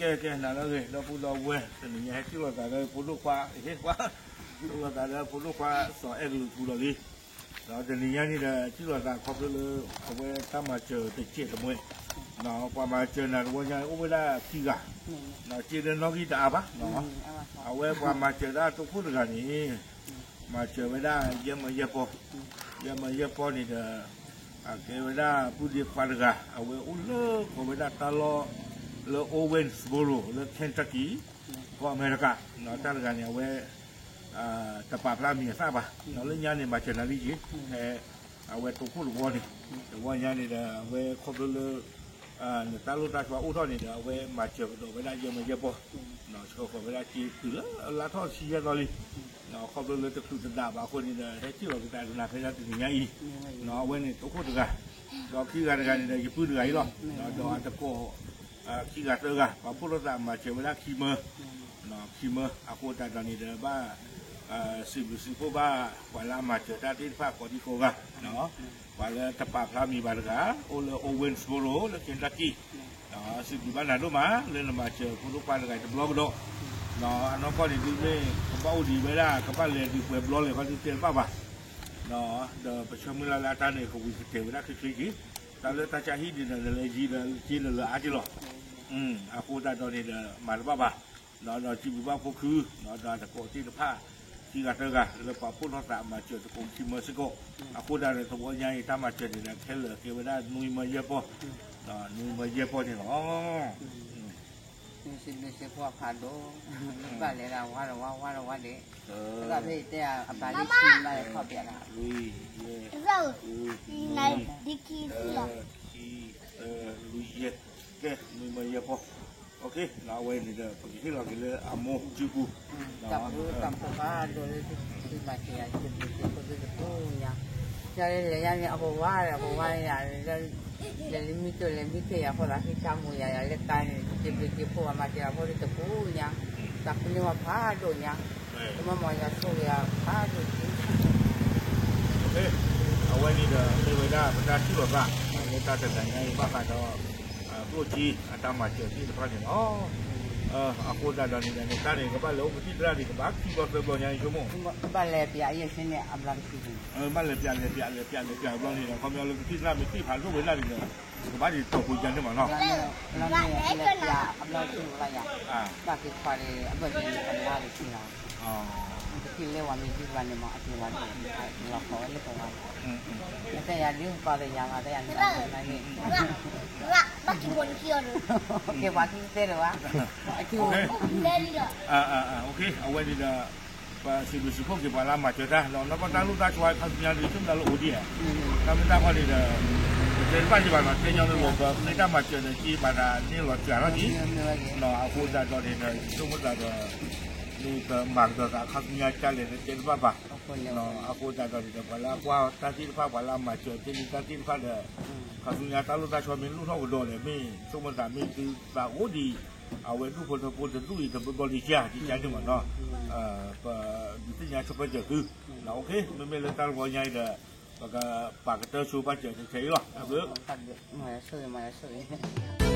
ကဲ ကဲ နၤလၢအဂ့ၤ ဒီပုၢ်ဒီဝဲၢ် တနံၤညါဟဲထံၣ်လိာ်သးလၢဖိဒိၣ်ခွါ ဟ့ၣ်ခွါ ထံၣ်လိာ်သးလၢဖိဒိၣ်ခွါစီၤအဲၣ်ကလုာ်ပူၤလီၤလံ. ဒီးတနံၤညါန့ၣ်ဒီး ထံၣ်လိာ်သးခီဖျိလၢ အဝဲတၢ်မၤစၢၤတစဲးတမှဲ ပှၤမၤစၢၤနၤတဝီညါအိၣ်ဝဲဒၣ်ခံဂၤ စ့ဒၢနီၣ်ဂံၢ်တအါဘၣ် အဝဲပှၤမၤစၢၤဒၣ်တိခိၣ်တဂၤန့ၣ် မၤစၢၤဝဲဒၣ်ယဲၢ်မၢယဲၢ်ပီၢ်, ယဲၢ်မၢယဲၢ်ပီၢ်န့ၣ်ဒီး အကဲဝဲဒၣ်ပုၢ်ဒ့ခွါတဂၤ အဝဲအိၣ်လၢကိးဝဲဒၣ်တၢ်လီၢ်လၢ Owensboro လၢ Kentucky ကီၢ်အမဲရကၤ, တၢ်တဂၤန့ၣ် အဝဲ တပာ်ဖျါမံၤအသၣ်ဘၣ်, လၢညါန့ၣ် မၤစၢၤနၤလံက့ၤ, အဝဲတိခိၣ်တဝီန့ၣ်, တဝီညါန့ၣ်ဒီး အဝဲခီဖျိလၢ နတၢ်လိၣ်တၢ်ဆီအိၣ်ထီၣ်န့ၣ်ဒီး အဝဲမၤစၢၤကဒီးဝဲဒၣ်ယဲၢ်မၢယဲၢ်ပီၢ်, ဆှၢဃီၤဝဲဒၣ်စ့တုၤလၢအလါထီၣ်ဆံယဲၢ်သီလံ, ခီဖျိလၢတချုးတဒးဘၣ်အဃိန့ၣ်ဒီး ဟဲထံၣ်လီၤက့ၤသးကနၣ်ဖဲဒၣ်တနံၤညါအံၤ, အဝဲန့ၣ်တိခိၣ်တဂၤ, ဒီးခံဂၤတဂၤန့ၣ်ဒီး ယပုၢ်တဂၤအံၤလီၤ, ဒီးအတကိး ခံဂၤသၢဂၤ ပှၤဖှိၣ်ထီၣ်သးမၤစၢၤဝဲဒၣ်ခံမၢ, ခံမၢ အဃိသတးဒီးန့ၣ်ဒီး ဘၣ် စံးဘျုးစံးဖှိၣ်ဘၣ် ပှၤလၢအမၤစၢၤတၢ်သ့ၣ်တဖၣ်ကိးဒံကိးဂၤ, ပှၤလၢတပာ်ဖျါမံၤဘၣ်တဂၤ အိၣ်လၢ Owensboro လၢ Kentucky, စံးဘျုးဘၣ်နၤဒိၣ်မး လၢနမၤစၢၤဖိဒိၣ်ခွါတဂၤအံၤတဘျီကဒီး, အနီၢ်ကီၢ်န့ၣ်ဒုးမ့ၢ် ကဘၣ်အိၣ်ဒံးဝဲဒၣ် ကဘၣ်လဲၤဒုးပှဲၤဘျီလဲၣ်ခီဒုးတဲတဘၣ်ဘၣ်, ဒီးပဆၢမုၢ်လၢ်လၢအတၢ်န့ၣ် ကဝံၤကတဲာ်ဝဲဒၣ်ချ့ချ့က့ၤ, တၢ်လၢတၢ်ဆါဟံၣ်ဒ်ဒီး နလဲၤယံၤဒီး က့လၢလၢအါက့လီၤ, အဃိသတးဒီးန့ၣ်ဒီး မၤတဘၣ်ဘၣ်, ဒီးစံးဘျုးဘၣ်ဖိခု, ဒီးတကိးသ့ၣ်တဖၣ် ခံဂၤသၢဂၤ လၢပှၤဖှိၣ်ထီၣ်သးမၤစၢၤတကိးခံမၢစ့ၢ်ကီး, အဃိသတးဒီး တဝီညါအံၤ တၢ်မၤစၢၤန့ၣ်ဒီး ခဲလၢာ်ကဲဝဲဒၣ်နွံမၢယဲၢ်ပီၢ်, နွံမၢယဲၢ်ပီၢ်န့ၣ်လီၤ. စံးဘျုးစံးဖှိၣ်ဖးဒိၣ်, ဘၣ်လဲၤဒၣ်ဝါဒီးဝါ ဝါဒီးဝါဒဲး, တဘၣ်ဖဲတဲအဘၣ်လၢခံဘၣ်ခီၣ်ပျဲလီၤ, လွံၢ်ယဲၢ်, ခံ သၢ လွံၢ်ယဲၢ်, ကဲ နွံမၢယဲၢ်ပီၢ်, အဝဲန့ၣ်ဒီး ပကဟ့ၣ်လီၤက့ၤလၢအမိၢ်စုပူၤ, တၢ်ဖိတၢ်ဖိဖးဒိၣ်လၢသုမၤစၢၤယၤ စံးဘျုးစံးဖှိၣ်သုတကိးညါ, ယလဲၤယါန့ၣ် အကဝါဒီး အကဝါယၤ လဲၤလၢမံၤတၢ်လဲၤမံၤခဲယၤ ဃီသးဟံၣ်ဆါမူၤယၤ ယၤလၢကါန့ၣ် စံးဘျုးစံးဖှိၣ်ပှၤမၤစၢၤယၤဖိတကိးညါ, တၢ်ဃုန့ၢ်ဝဲဖးဒိၣ်ညါ, တမ့ၢ်မ့ၢ်ယၤဆိၣ်ဂ့ၤယၤဖးဒိၣ်က့ၤ အဝဲန့ၣ်ဒီး မ့ၢ်ဝဲဒၣ်ပတၢ်ထံၣ်လိာ်သး လၢတၢ်တနံၤညါအံၤ ဘၣ်ဃးဒီး ကျိၣ်စ့အတၢ်မၤစၢၤသ့ၣ်တဖၣ်န့ၣ်လီၤ. အဃိသတးဒီးန့ၣ်ဒီး နတၢ်န့ၣ် ကဘၣ်လဲၤအိၣ်ကသံၣ်သရၣ်န့ၣ် ကဘၣ်ခံဘျီသၢဘျီညါဆိကမိၣ်, ဘၣ်လဲၤပျးယဲၢ်ဆ့န့ၣ် အဘျီတဆံန့ၣ်, ဘၣ်လဲၤပျးလဲၤပျးလဲၤပျးလဲၤပျးဘျီန့ၣ်ဒီး ခီပညီလၢကသံၣ်သရၣ်မ့ၢ်သ့ၣ်ဖးဒိၣ်ဝဲဒၣ်န့ၣ်ဒီး ကဘၣ်ဒ်တီၢ်ပူၤယါန့ၣ်မးနီၤ အဘျီန့ၣ် အဘျီတဆံဘၣ်ယၤ, ဘၣ်က့ၤခွါဒီး အဘၢၣ်စၢၤန့ၣ် အဘျီတဆံလီၤ, တထံၣ်လၢဝၤမ့ၢ်ဒုးဘၣ်န့ၣ်မး အက့ၤဝၤဒိၣ် လီၤခီဝဲလၢပဝၤ, နတဲယၤဒ်ပှၤကယၤမး တဲယၤန့ၣ်, ဘၣ်က့ၤဘိးနခံအီၤဒီး, ကဲပှၤခံတဲလၢၤဘၣ်, အဝဲန့ၣ်ဒီး ပစံးဘျုးစံးဖှိၣ်က့ၤပှၤလၢအမၤစၢၤတၢ် ဒီးနီၢ်ကီၢ်တၢ်လိၣ်တၢ်ဆီခါဆူညါဒုး ဆိကမိၣ်တၢ်လၢအိၣ်ဒံးဧါ, တၢ်မ့ၢ်တၢ်ခီန့ၣ်ဒီး ပတဲတဘၣ်ဒံးဘၣ်နီၤ တဲညီနုၢ်လီၤ ပမ့ၢ်တၢ်မၤစၢၤဒီး က့ဘၣ်တၢ်န့ၢ်လီၤစှၤထီၣ်က့ၤ, အဃိသတးဒီးန့ၣ်ဒီး ယဆိကမိၣ်သးဒီး မ့ၢ်ပမၤကဒီးသးခါဆူညါကလဲၣ်ဒီးတဲတဘၣ်ဘၣ်, အဃိသတးဒီးန့ၣ်ဒီး ပှၤလၢအကွၢ်တၢ်သ့ၣ်တဖၣ် ပှၤလၢအမၤစၢၤသ့ၣ်တဖၣ်သ့ၣ်တဖၣ်ဒီး ခါဆူညါတၢ်လိၣ်တၢ်ဆီမ့ၢ်လိၣ်ထီၣ်ကဒီးဒီး မ့ၢ်ဆိကမိၣ်သးမ့ၢ်သုသးအိၣ်ဒံး အဝဲဒူၣ်ဖိထၢဖိတဒူၣ်အံၤ တဘျီဘျီလံကၢ် ကကန့ၣ်မးနီၤ, ပဒုးသ့ၣ်ညါဆိပာ်စၢၤသု, မ့မ့ၢ်လၢတၢ်တဝီညါအံၤဒီး ပကပာ်ကတၢၢ်ဆိပာ်စၢၤထဲအံၤလီၤ, အဘျုး